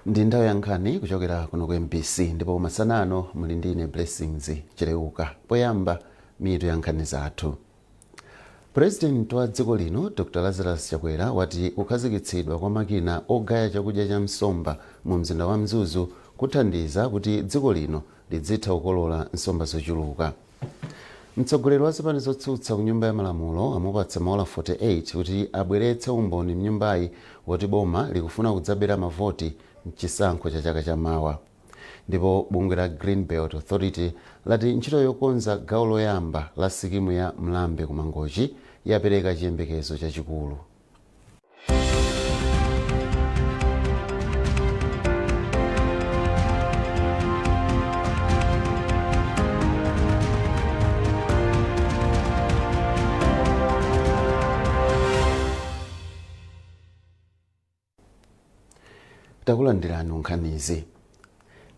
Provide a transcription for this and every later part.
Ndi nthawi ya nkhani kuchokera kuno ku MBC, ndipo masana ano muli ndi ine Blessings Chileuka. Poyamba, mitu ya nkhani zathu. Purezidenti wa dziko lino Dr Lazarus Chakwera wati kukhazikitsidwa kwa makina ogaya chakudya cha nsomba mu mzinda wa Mzuzu kuthandiza kuti dziko lino lidzitha kukolola nsomba zochuluka. Mtsogoleri wa zipani zotsutsa ku Nyumba ya Malamulo amupatsa maola 48 kuti abweretse umboni mnyumbayi woti boma likufuna kudzabera mavoti mchisankho cha chaka cha mawa. Ndipo bungwe la Green Belt Authority lati ntchito yokonza gawo loyamba la sikimu ya Mlambe ku Mangochi yapereka chiyembekezo chachikulu. Takulandirani nkhanizi.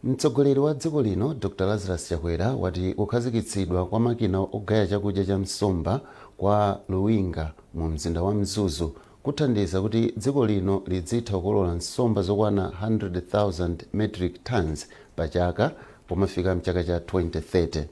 Mtsogoleri wa dziko lino Dr Lazarus Chakwera wati kukhazikitsidwa kwa makina ogaya chakudya cha nsomba kwa Luwinga mu mzinda wa Mzuzu kuthandiza kuti dziko lino lidzitha kukolola nsomba zokwana 100,000 metric tons pa chaka pomafika mchaka cha 2030.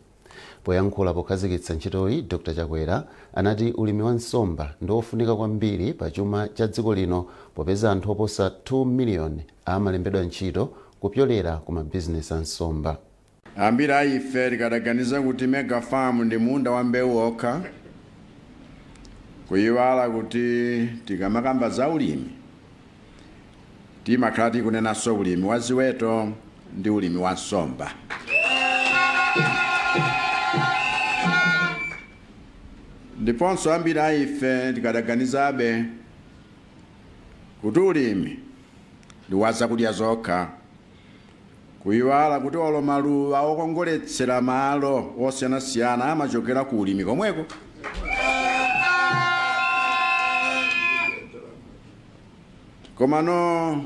Poyankhula pokhazikitsa ntchitoyi, Dr Chakwera anati ulimi wa nsomba ndi wofunika kwambiri pa chuma cha dziko lino popeza anthu oposa 2 miliyoni amalembedwa ntchito kupyolera ku mabizinesi a nsomba. Ambiri a ife tikadaganiza kuti mega farm ndi munda wa mbewu okha, kuyiwala kuti tikamakamba za ulimi timakhala tikunenanso ulimi wa ziweto ndi ulimi wa nsomba. Ndiponso ambiri a ife tikadaganizabe kuti ulimi ndi wa zakudya zokha, kuyiwala kuti olo maluwa okongoletsera malo osiyanasiyana amachokera ku ulimi komweko. Komano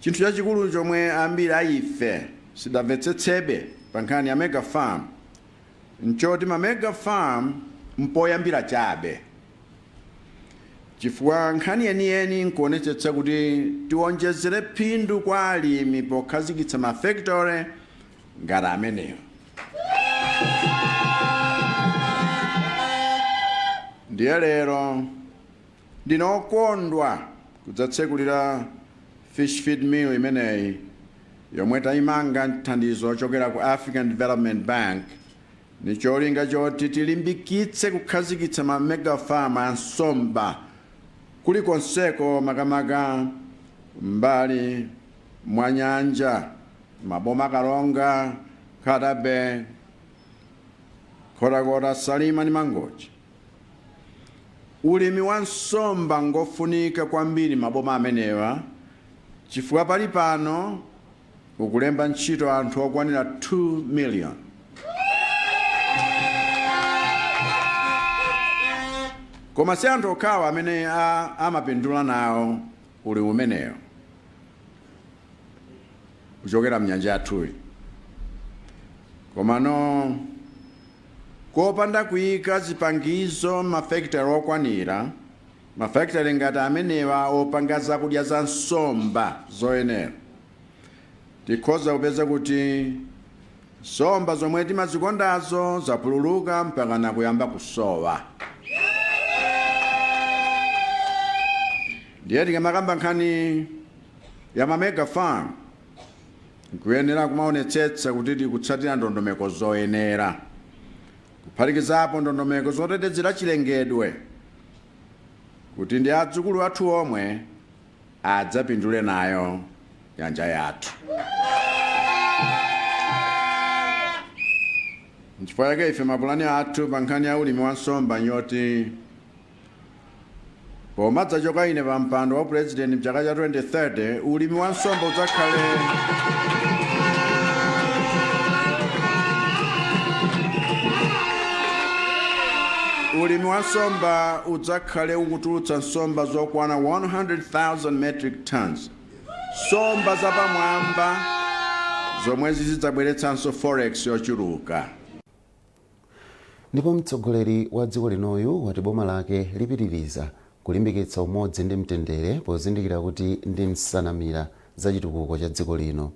chinthu chachikulu chomwe ambiri a ife sidamvetsetsebe pa nkhani ya mega farm nchoti ma mega farm mpoyambira chabe, chifukwa nkhani yeniyeni nkuonetsetsa kuti tionjezere phindu kwa alimi pokhazikitsa ma factory ngati amenewa. Ndiye lero ndine okondwa kudzatsekulira fish feed mill imeneyi yomwe tayimanga nthandizo ochokera ku African Development Bank ni cholinga choti tilimbikitse kukhazikitsa ma mega farm a nsomba kulikonseko, makamaka mbali mwa nyanja, maboma Karonga, Nkhata Bay, Nkhotakota, Salima ndi Mangochi. Ulimi wa nsomba ngofunika kwambiri maboma amenewa chifukwa pali pano ukulemba ntchito anthu okwanira 2 million. Koma si anthu okhawa amene amapindula nawo ulimi umenewo kuchokera mnyanja yathuyi. Komano kopanda kuyika zipangizo mafekitale okwanira, mafekitale ngati amenewa opanga zakudya za nsomba zoyenera, tikhoza kupeza kuti nsomba zomwe timazikondazo zapululuka mpaka na kuyamba kusowa. Ndiye tikamakamba nkhani ya ma mega farm, nkuyenera kumaonetsetsa kuti tikutsatira ndondomeko zoyenera, kuphatikizapo ndondomeko zotetezera chilengedwe, kuti ndi adzukulu athu omwe adzapindule nayo nyanja yathu. Nchifukwa chake ife mapulani athu pa nkhani ya ulimi wa nsomba nyoti pomadzachoka ine pa mpando wa purezidenti mchaka cha 2030, ulimi wa nsomba udzakhale ulimi wa nsomba udzakhale ukutulutsa nsomba zokwana 100,000 metric tons, nsomba zapamwamba zomwe zizidzabweretsanso forex yochuluka. Ndipo mtsogoleri wa dziko linoyu wati boma lake lipitiriza Kulimbikitsa umodzi ndi mtendere pozindikira kuti ndi nsanamira za chitukuko cha dziko lino.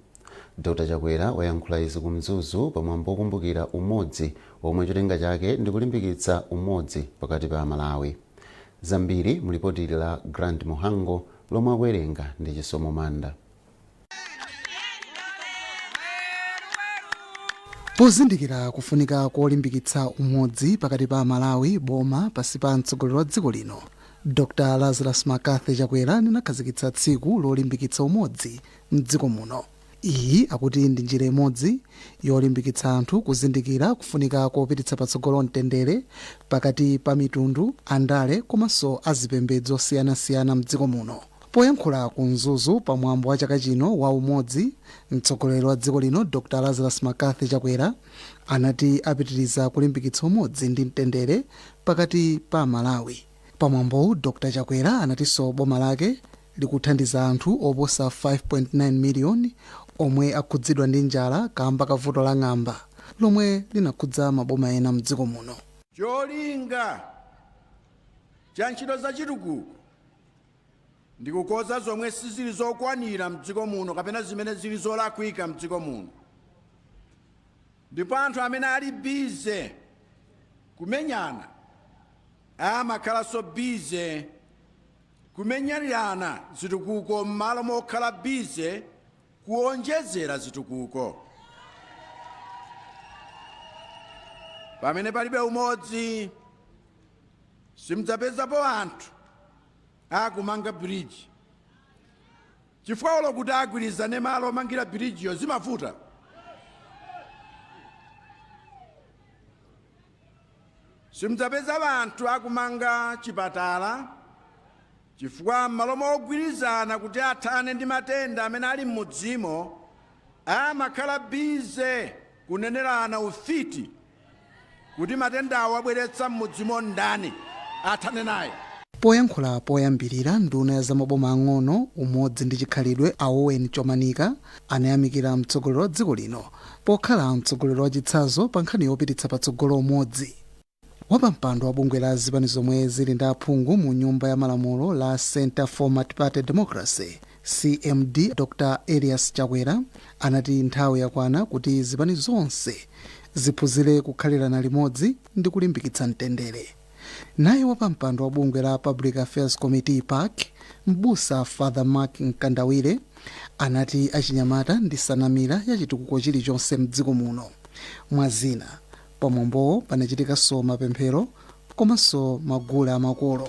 Dr Chakwera wayankhula izi ku Mzuzu pamwambo wokumbukira umodzi womwe cholinga chake ndi kulimbikitsa umodzi pakati pa Amalawi. Zambiri mu lipoti ili la Grant Muhango lomwe akuwerenga ndi Chisomo Manda. Pozindikira kufunika kolimbikitsa umodzi pakati pa Amalawi, boma pansi pa mtsogoleri wa dziko lino Dr Lazarus McCarthy Chakwera linakhazikitsa tsiku lolimbikitsa umodzi mdziko muno. Iyi akuti ndi njira imodzi yolimbikitsa anthu kuzindikira kufunika kopititsa patsogolo mtendere pakati pa mitundu, andale komanso azipembedzo osiyanasiyana mdziko muno. Poyankhula ku Mzuzu pa mwambo wa chaka chino wa umodzi, mtsogoleri wa dziko lino Dr Lazarus McCarthy Chakwera anati apitiriza kulimbikitsa umodzi ndi mtendere pakati pa Amalawi. Pa mwambowu, Dr Chakwera anatinso boma lake likuthandiza anthu oposa 5.9 miliyoni omwe akhudzidwa ndi njala kamba ka vuto la ng'amba lomwe linakhudza maboma ena mdziko muno. Cholinga cha ntchito za chitukuko ndi kukonza zomwe sizili zokwanira mdziko muno kapena zimene zili zolakwika mdziko muno. Ndipo anthu amene ali bize kumenyana amakhalanso bize kumenyerana zitukuko m'malo mokhala bize kuonjezera zitukuko. Pamene palibe umodzi, simudzapezapo anthu akumanga bridge chifukwa olo kuti agwirizane malo omangira bridgeyo zimavuta. Simudzapeza anthu akumanga chipatala chifukwa m'malo mogwirizana kuti athane ndi matenda amene ali m'mudzimo, amakhala bize kunenerana ufiti kuti matendawo abweretsa m'mudzimo ndani, athane naye. Poyankhula poyambirira, nduna ya zamaboma ang'ono, umodzi ndi chikhalidwe a Owen Chomanika anayamikira mtsogoleri wa dziko lino pokhala mtsogoleri wa chitsanzo pa nkhani yopititsa patsogolo umodzi. Wapampando wa bungwe la zipani zomwe zili ndi aphungu mu nyumba ya malamulo la Centre for Multiparty Democracy, CMD, Dr Elias Chakwera anati nthawi yakwana kuti zipani zonse ziphunzire kukhalirana limodzi ndi kulimbikitsa mtendere. Naye wapampando wa bungwe la Public Affairs Committee, PAC, mbusa Father Mark Mkandawire anati achinyamata ndi nsanamira ya chitukuko chilichonse mdziko muno. Mwa zina, pamwambowo panachitikanso mapemphero komanso magule amakolo.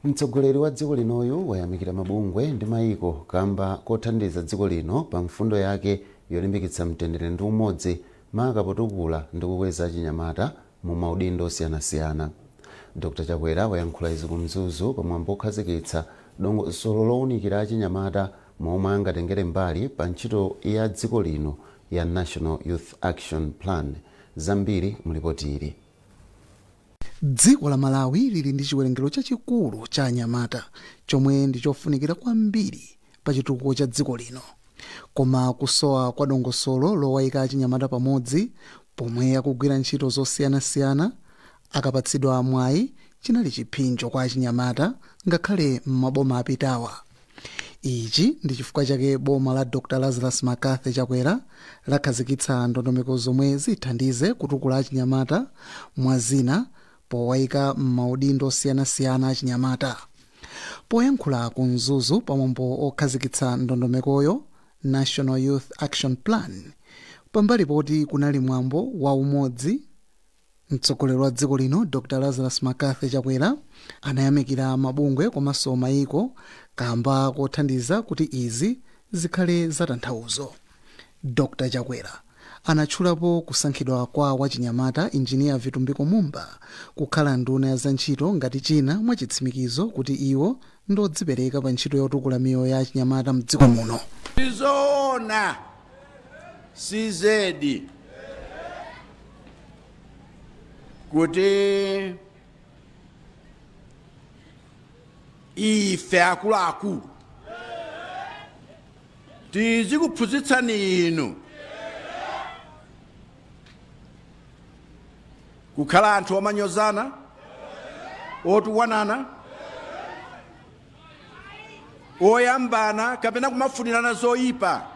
Mtsogoleri wa dziko linoyu wayamikira mabungwe ndi mayiko kamba kothandiza dziko lino pa mfundo yake yolimbikitsa mtendere ndi umodzi, maka potukula ndi kukweza achinyamata mu maudindo osiyanasiyana. Dr Chakwera wayankhula izi ku Mzuzu pamwambo okhazikitsa dongosolo lowunikira achinyamata momwe angatengere mbali pa ntchito ya dziko lino ya National Youth Action Plan. Zambiri mu lipoti ili. Dziko la Malawi lili ndi chiwerengero chachikulu cha anyamata chomwe ndi chofunikira kwambiri pa chitukuko cha dziko lino. Koma kusowa kwa dongosolo lowayika achinyamata pamodzi pomwe akugwira ntchito zosiyanasiyana akapatsidwa mwayi chinali chipsinjo kwa achinyamata ngakhale m'maboma apitawa. Ichi ndi chifukwa chake boma la Dr Lazarus McCarthy Chakwera lakhazikitsa ndondomeko zomwe zithandize kutukula achinyamata mwa zina powayika m'maudindo osiyanasiyana achinyamata. Poyankhula ku Mzuzu pamwambo okhazikitsa ndondomekoyo, National Youth Action Plan, pambali poti kunali mwambo wa umodzi, mtsogoleri wa dziko lino Dr Lazarus McCarthy Chakwera anayamikira mabungwe komanso mayiko kamba kothandiza kuti izi zikhale zatanthauzo. Dr Chakwera anatchulapo kusankhidwa kwa wachinyamata Engineer Vitumbiko Mumba kukhala nduna ya zantchito ngati china mwa chitsimikizo kuti iwo ndodzipereka pa ntchito yotukula miyoyo ya achinyamata mdziko muno. Sizoona, sizedi kuti ife akuluakulu tizikuphunzitsani inu Kukhala anthu omanyozana, otukwanana, oyambana kapena kumafunirana zoyipa.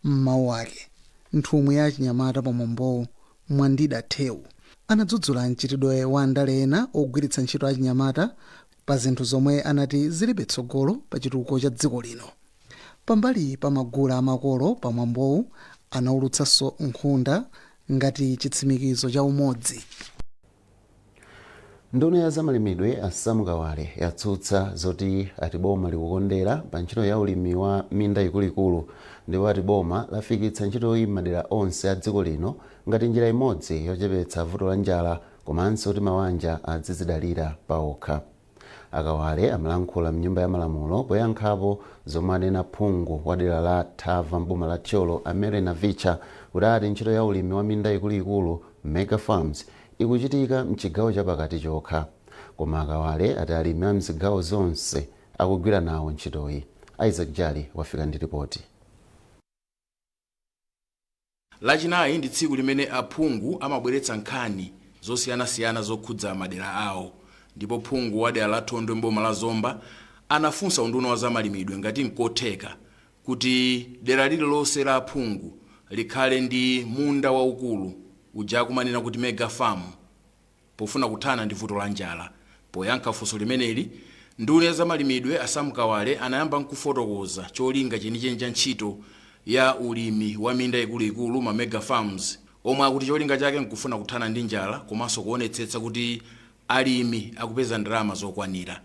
M'mawu ake, nthumwi ya achinyamata pamwambowu, Mwandida Theu, anadzudzula mchitidwe wa andale ena ogwiritsa ntchito achinyamata pa zinthu zomwe anati zilibe tsogolo pa chitukuko cha dziko lino. Pambali pa magula amakolo pamwambowu, anaulutsanso nkhunda ngati chitsimikizo cha umodzi. Nduna ya zamalimidwe a Sam Kawale yatsutsa zoti ati boma likukondera pa ntchito ya ulimi wa minda ikuluikulu, ndipo ati boma lafikitsa ntchitoyi m'madera onse a dziko lino ngati njira imodzi yochepetsa vuto la njala komanso kuti mabanja azidzidalira paokha. Akawale amalankhula mnyumba ya malamulo poyankhapo zomwe anena phungu wa dera la Thava mboma la Thyolo, a Mary Navicha, kuti ati ntchito ya ulimi wa minda ikuluikulu, mega farms, ikuchitika mchigawo chapakati chokha. Koma Akawale ati alimi a mzigawo zonse akugwira nawo ntchitoyi. Isaac Jali wafika ndi ripoti. Lachinayi ndi tsiku limene aphungu amabweretsa nkhani zosiyanasiyana zokhudza madera awo, ndipo phungu wa dera la Thondwe mboma la Zomba anafunsa unduna wa zamalimidwe ngati nkotheka kuti dera lililonse la aphungu likhale ndi munda waukulu uja akumanena kuti mega farm pofuna kuthana ndi vuto la njala. Poyankha funso limeneli, nduna ya zamalimidwe a Sam Kawale anayamba nkufotokoza cholinga chenicheni cha ntchito ya ulimi wa minda ikuluikulu, ma mega farms, omwe akuti cholinga chake nkufuna kuthana ndi njala komanso kuonetsetsa kuti alimi akupeza ndalama zokwanira.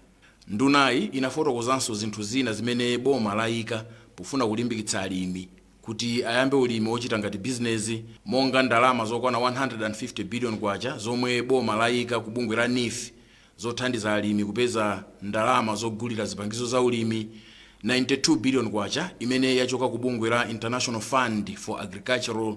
Ndunayi inafotokozanso zinthu zina zimene boma layika pofuna kulimbikitsa alimi kuti ayambe ulimi wochita ngati bizinezi, monga ndalama zokwana 150 billion kwacha zomwe boma layika ku bungwe la NEEF zothandiza alimi kupeza ndalama zogulira zipangizo za ulimi, 92 billion kwacha imene yachoka ku bungwe la International Fund for Agricultural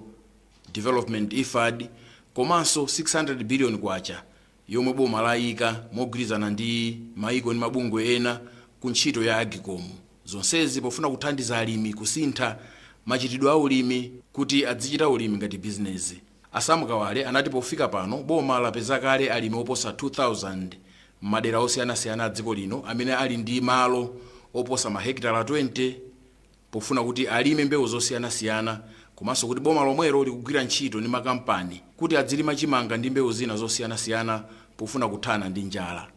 Development, IFAD, komanso 600 billion kwacha yomwe boma layika mogwirizana ndi maiko ndi mabungwe ena ku ntchito ya AGCOM, zonsezi pofuna kuthandiza alimi kusintha machitidwe a ulimi kuti adzichita ulimi ngati bizinezi. A Sam Kawale anati pofika pano boma lapeza kale alimi oposa 2000 m'madera osiyanasiyana a dziko lino amene ali ndi malo oposa mahekitala 20 pofuna kuti alime mbewu zosiyanasiyana, komanso kuti boma lomwelo likugwira ntchito ndi makampani kuti adzilima chimanga ndi mbewu zina zosiyanasiyana pofuna kuthana ndi njala.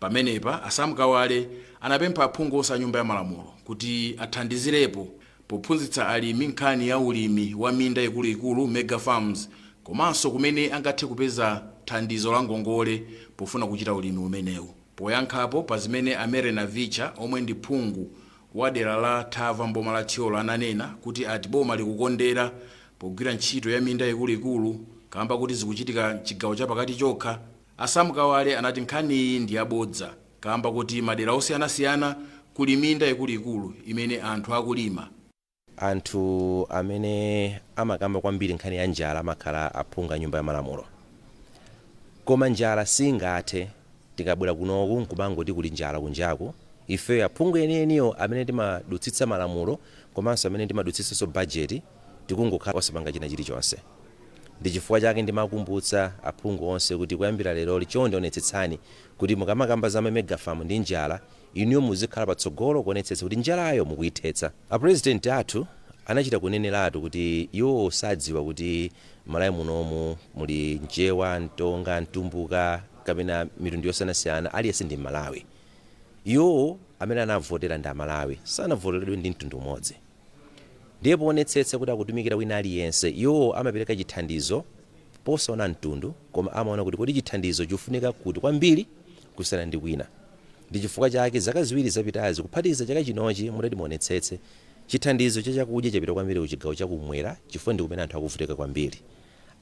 Pamenepa a Sam Kawale anapempha aphungu onse a Nyumba ya Malamulo kuti athandizirepo pophunzitsa alimi nkhani ya ulimi wa minda ikuluikulu, mega farms, komanso kumene angathe kupeza thandizo la ngongole pofuna kuchita ulimi umenewu. Poyankhapo pa zimene a Mary Navicha, omwe ndi phungu wa dera la Thava mboma la Thyolo, ananena kuti ati boma likukondera pogwira ntchito ya minda ikuluikulu kamba kuti zikuchitika mchigawo chapakati chokha, a Sam Kawale anati nkhaniyi ndi yabodza kamba kuti madera osiyanasiyana kuli minda ikuluikulu imene anthu akulima. Anthu amene amakamba kwambiri nkhani ya njala amakhala aphungu a Nyumba ya Malamulo, koma njala singathe tikabwera kunoku nkumangoti kuli njala kunjaku, ifeyo aphungu enieniyo amene timadutsitsa malamulo komanso amene timadutsitsanso bajeti tikungokhala osapanga china chilichonse. Ndi chifukwa chake ndimakumbutsa aphungu onse kuti kuyambira leroli, chonde onetsetsani kuti mukamakamba za mega farm ndi njala, inuyo muzikhala patsogolo kuonetsetsa kuti njalayo mukuyithetsa. Apurezidenti athu anachita kuneneratu kuti iwo sadziwa kuti Malawi munomu muli Mchewa, Mtonga, Mtumbuka kapena mitundu yosiyanasiyana, aliyense ndi Mmalawi. Iwowo amene anavotera ndi Amalawi, sanavoteredwe ndi mtundu umodzi. Ndiye poonetsetsa kuti akutumikira wina aliyense, iwowo amapereka chithandizo posaona mtundu, koma amaona kuti kodi chithandizo chikufunika kuti kwambiri kusiyana ndi kwina. Ndi chifukwa chake zaka 2 zapitazi, kuphatikiza chaka chinochi, mutati muonetsetse, chithandizo cha chakudya chapita kwambiri ku chigawo chakumwera chifukwa ndi kumene anthu akuvutika kwambiri.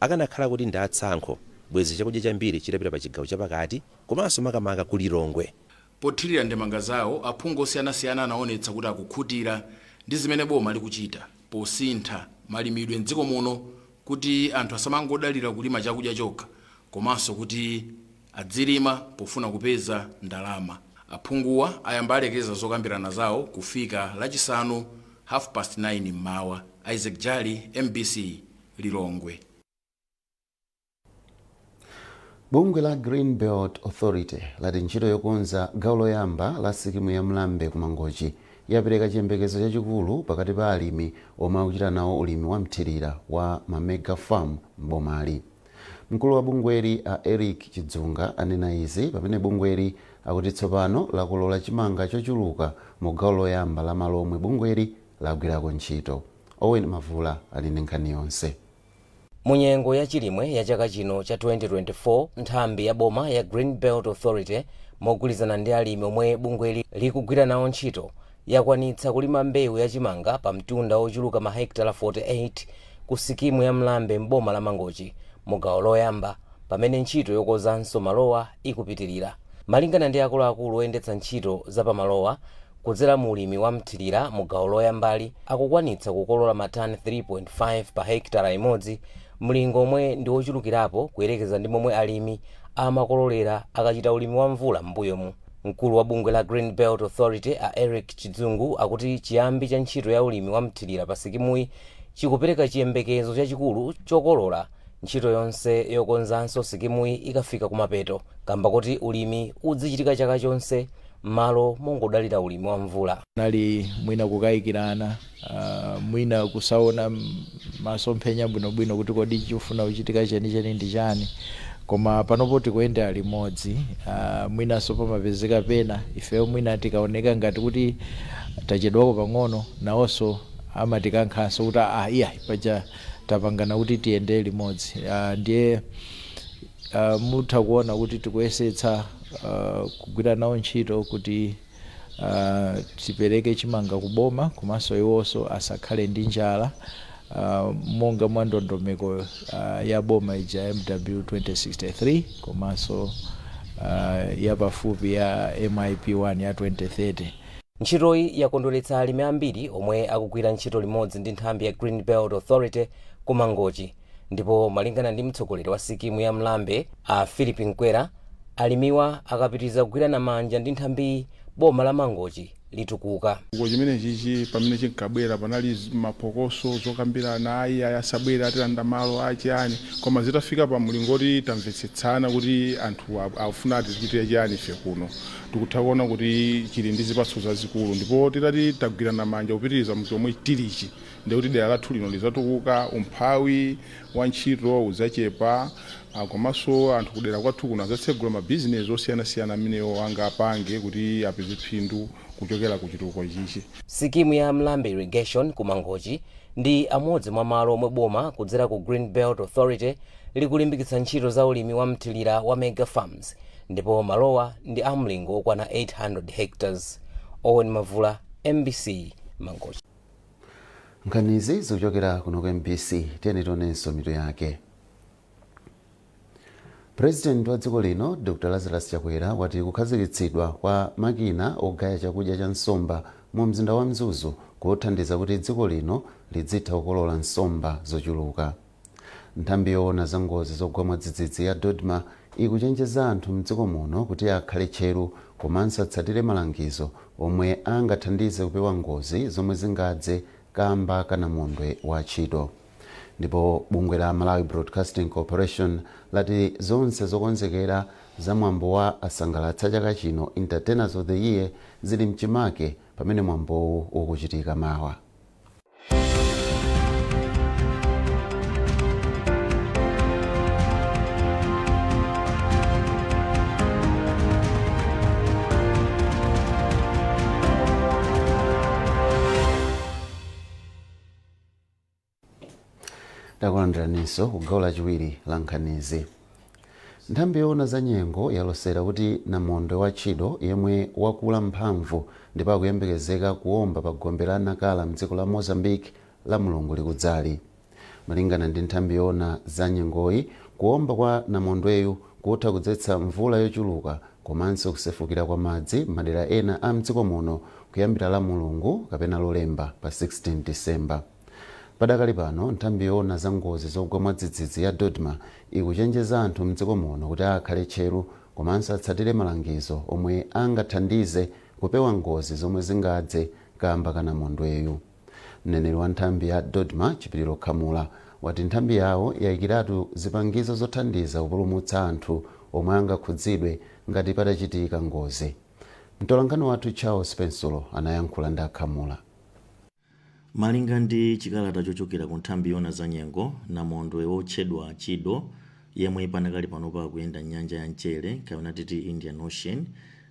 Akanakhala kuti ndi atsankho, bwezi chakudya chambiri chitapita pa chigawo chapakati komanso makamaka ku Lilongwe. Pothirira ndemanga zawo, aphungu osiyanasiyana anaonetsa kuti akukhutira ndi zimene boma likuchita posintha malimidwe m'dziko muno kuti anthu asamangodalira kulima chakudya chokha komanso kuti adzilima pofuna kupeza ndalama. Aphunguwa ayamba alekeza zokambirana zawo kufika Lachisanu 9:30 m'mawa. Isaac Jali, MBC, Lilongwe. Bungwe la Green Belt Authority lati ntchito yokonza gawo loyamba la sikimu ya Mlambe ku Mangochi yapereka chiyembekezo chachikulu pakati pa alimi omwe akuchita nawo ulimi wa mthirira wa ma mega farm m'bomali. Mkulu wa bungweli a Eric Chidzunga anena izi pamene bungweli akuti tsopano lakolola chimanga chochuluka mu gawo loyamba la malo omwe bungweli lagwirako ntchito. Owen Mavula ali ndi nkhani yonse. Munyengo ya chilimwe ya chaka chino cha 2024, nthambi ya boma ya Green Belt Authority, mogwirizana ndi alimi omwe bungweli likugwira nawo ntchito, yakwanitsa kulima mbewu yachimanga pa mtunda ochuluka mahekitala 48 ku sikimu ya Mlambe m'boma la Mangochi mu gawo loyamba, pamene ntchito yokonzanso malowa ikupitirira. Malingana ndi akuluakulu oyendetsa ntchito zapamalowa, kudzera mu ulimi wa mthirira mu gawo loyambali akukwanitsa kukolola matani 3.5 pa hekitala imodzi, mlingo omwe ndi wochulukirapo kuyerekeza ndi momwe alimi amakololera akachita ulimi wa mvula m'mbuyomu. Mkulu wa bungwe la Green Belt Authority a Eric Chidzungu akuti chiyambi cha ntchito ya ulimi wa mthirira pa sikimuyi chikupereka chiyembekezo chachikulu chokolola ntchito yonse yokonzanso sikimuyi ikafika kumapeto, kamba kuti ulimi udzichitika chaka chonse m'malo mongodalira ulimi wa mvula. Nali mwina kukayikirana, mwina kusaona masomphenya bwinobwino kuti kodi chifuna kuchitika chenicheni ndi chani, koma panopo tikuyendera limodzi. Mwinanso pamapezeka pena ifeyo mwina tikaoneka ngati kuti tachedwako pang'ono, nawonso amatikankhanso kuti ah, iya, paja tapangana kuti tiyendere limodzi. Ndiye mutha kuona kuti tikuyesetsa kugwira nawo ntchito kuti tipereke chimanga kuboma, komanso iwonso asakhale ndi njala, monga mwa ndondomeko ya boma ija MW 2063, komanso yapafupi ya MIP 1 ya 2030. Ntchitoyi yakondweretsa alimi ambiri omwe akugwira ntchito limodzi ndi nthambi ya Green Belt Authority ku Mangochi, ndipo malingana ndi mtsogoleri wa sikimu ya Mlambe a Philip Nkwera, alimiwa akapitiriza kugwirana manja ndi nthambiyi, boma la Mangochi litukuka. Ko chimene chichi pamene chinkabwera panali maphokoso, zokambirana, ayi ayi, asabwera, atilanda malo achiyani, koma zitafika pa mlingoti tamvetsetsana kuti anthu afuna atichitire chiyani ife kuno, tikutha kuona kuti chili ndi zipatso zazikulu. Ndipo titati tagwirana manja kupitiriza chomwe tilichi, ndikuti dera lathu lino lizatukuka, umphawi wa ntchito udzachepa, komanso anthu kudera kwathu kuno adzatsegula mabizinesi osiyanasiyana amenewo angapange kuti apeze phindu kuchokera ku chitukuko chichi. Sikimu ya Mlambe Irrigation ku Mangochi ndi amodzi mwa malo omwe boma kudzera ku Green Belt Authority likulimbikitsa ntchito za ulimi wa mthirira wa mega farms, ndipo malowa ndi amlingo okwana 800 hectares. Owen Mavula, MBC, Mangochi. Nkhanizi zikuchokera kuno ku MBC. Tiyeni tionenso mitu yake. Purezidenti wa dziko lino Dr Lazarus Chakwera wati kukhazikitsidwa kwa makina ogaya chakudya cha nsomba mu mzinda wa Mzuzu kuthandiza kuti dziko lino lidzitha kukolola nsomba zochuluka. Nthambi yoona za ngozi zogwa mwadzidzidzi ya DoDMA ikuchenjeza anthu mdziko muno kuti akhale tcheru komanso atsatire malangizo omwe angathandize kupewa ngozi zomwe zingadze kamba ka namondwe wa Chido. Ndipo bungwe la Malawi Broadcasting Corporation lati zonse zokonzekera za mwambo wa asangalatsa chaka chino, Entertainers of the Year, zili mchimake pamene mwambowu ukuchitika mawa. Takulandiraninso ku gawo lachiwiri la nkhanizi. Nthambi yoona za nyengo yalosera kuti namondwe wa Chido, yemwe wakula mphamvu ndipo akuyembekezeka kuwomba pa gombe la Nakala mdziko la Mozambique la Mulungu likudzali. Malingana ndi nthambi yoona za nyengoyi, kuwomba kwa namondweyu kutha kudzetsa mvula yochuluka komanso kusefukira kwa madzi madera ena a mdziko muno kuyambira la Mulungu kapena Lolemba pa 16 Disemba. Padakali pano, nthambi yoona za ngozi zogwa mwadzidzidzi ya DoDMA ikuchenjeza anthu mdziko muno kuti akhale tcheru komanso atsatire malangizo omwe angathandize kupewa ngozi zomwe zingadze kamba ka namondweyu. Mneneri wa nthambi ya DoDMA, Chipiliro Khamula, wati nthambi yawo yayikiratu zipangizo zothandiza kupulumutsa anthu omwe angakhudzidwe ngati patachitika ngozi. Mtolankhani wathu Charles Pensulo anayankhula ndi Akhamula. Malinga ndi chikalata chochokera ku nthambi yoona za nyengo, namondwe wotchedwa Chido, yemwe panakali panopa akuyenda nyanja ya mchere kapena titi Indian Ocean,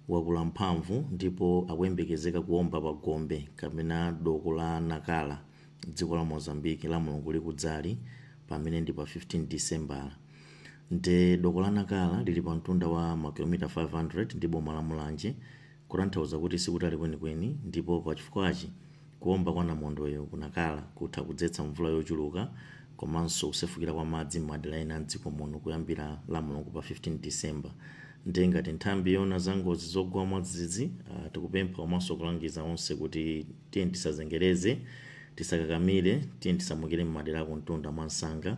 wakula mphamvu ndipo akuyembekezeka kuwomba pa gombe kapena doko la Nakala, dziko la Mozambique, la Mulungu likudzali, pamene ndi pa 15 Disembala. Nde doko la Nakala lili pa mtunda wa makilomita 500 ndi boma la Mulanje, kutanthauza kuti sikutali kwenikweni. Ndipo pa chifukwachi, kuwomba kwa namondweyo ku Nakala kutha kudzetsa mvula yochuluka komanso kusefukira kwa madzi m'madera ena mdziko muno kuyambira la Mulungu pa 15 Disemba. Ndiye ngati nthambi yoona za ngozi zogwa mwadzidzidzi, tikupempha komanso kulangiza onse kuti tiye tisazengereze, tisakakamire, tiye tisamukire m'madera akumtunda mwansanga.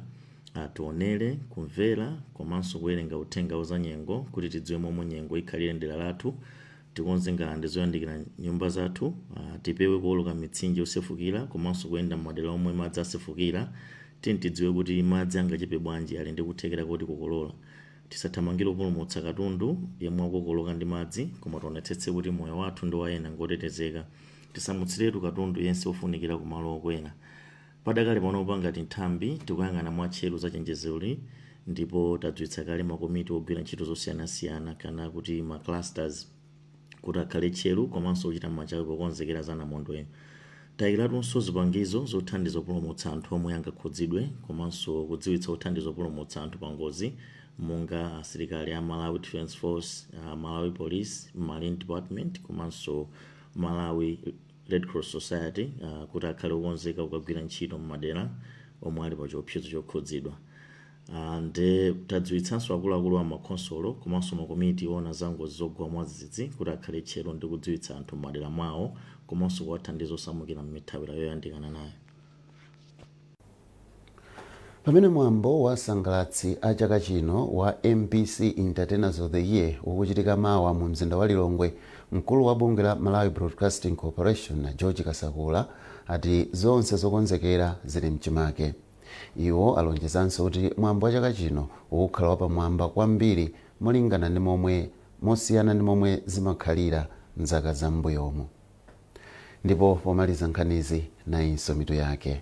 Tionere, kumvera komanso kuwerenga uthenga wa nyengo kuti tidziwe momwe nyengo ikhalire mdera lathu. Tikonze ngalande zoyandikira nyumba zathu. Tipewe kuwoloka mitsinje yosefukira komanso kuyenda m'madera omwe madzi asefukira. Tiye tidziwe kuti madzi angachepe bwanji, ali ndi kuthekera koti kukolola. Tisathamangire kupulumutsa katundu yemwe akukoloka ndi madzi, koma tionetsetse kuti moyo wathu ndi wa ena ngotetezeka. Tisamutsiretu katundu yense ofunikira kumalo okwera. Padakali panopa, ngati nthambi, tikuyang'ana mwatcheru za chenjezoli ndipo tadziwitsa kale makomiti ogwira ntchito zosiyanasiyana kana kuti ma clusters kuti akhale tcheru komanso kuchita machawi pokonzekera za namondweyo. Tayikiratunso zipangizo zothandiza kupulumutsa anthu omwe angakhudzidwe komanso kudziwitsa othandiza kupulumutsa anthu pa ngozi, monga asilikali a Malawi Defence Force, Malawi Police, Marine Department komanso Malawi Red Cross Society, kuti akhale okonzeka kukagwira ntchito m'madera omwe ali pa chiopsezo chokhudzidwa. Nde tadziwitsanso akuluakulu a makhonsolo komanso makomiti oona za ngozi zogwa mwadzidzidzi kuti akhale tcheru ndi kudziwitsa anthu m'madera mwawo komanso kuwathandiza osamukira m'mithawira yoyandikana nayo. Pamene mwambo wa sangalatsi a chaka chino wa MBC Entertainers of the Year ukuchitika mawa mu mzinda wa Lilongwe, mkulu wa bungwe la Malawi Broadcasting Corporation, George Kasakula, ati zonse zokonzekera zili mchimake. Iwo alonjezanso kuti mwambo wa chaka chino ukukhala wapamwamba kwambiri molingana ndi momwe, mosiyana ndi momwe zimakhalira mzaka zam'mbuyomu. Ndipo pomaliza nkhanizi, nayinso mitu yake.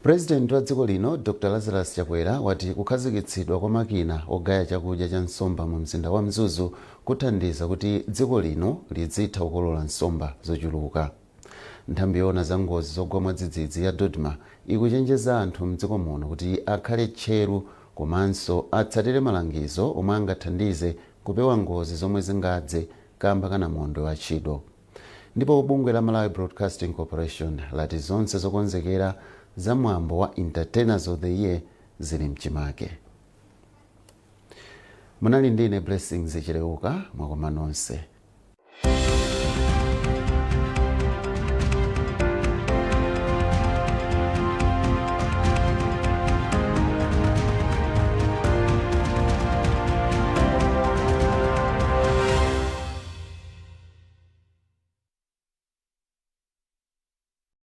Purezidenti wa dziko lino Dr Lazarus Chakwera wati kukhazikitsidwa kwa makina ogaya chakudya cha nsomba mu mzinda wa Mzuzu kuthandiza kuti dziko lino lidzitha kukolola nsomba zochuluka. Nthambi yoona za ngozi zogwa mwadzidzidzi ya DoDMA ikuchenjeza anthu mdziko muno kuti akhale tcheru komanso atsatire malangizo omwe angathandize kupewa ngozi zomwe zingadze kamba ka namondwe wa Chido. Ndipo bungwe la Malawi Broadcasting Corporation lati zonse zokonzekera za mwambo wa Entertainers of the Year zili mchimake. Munali ndine Blessings Chileuka. Mwakoma nonse.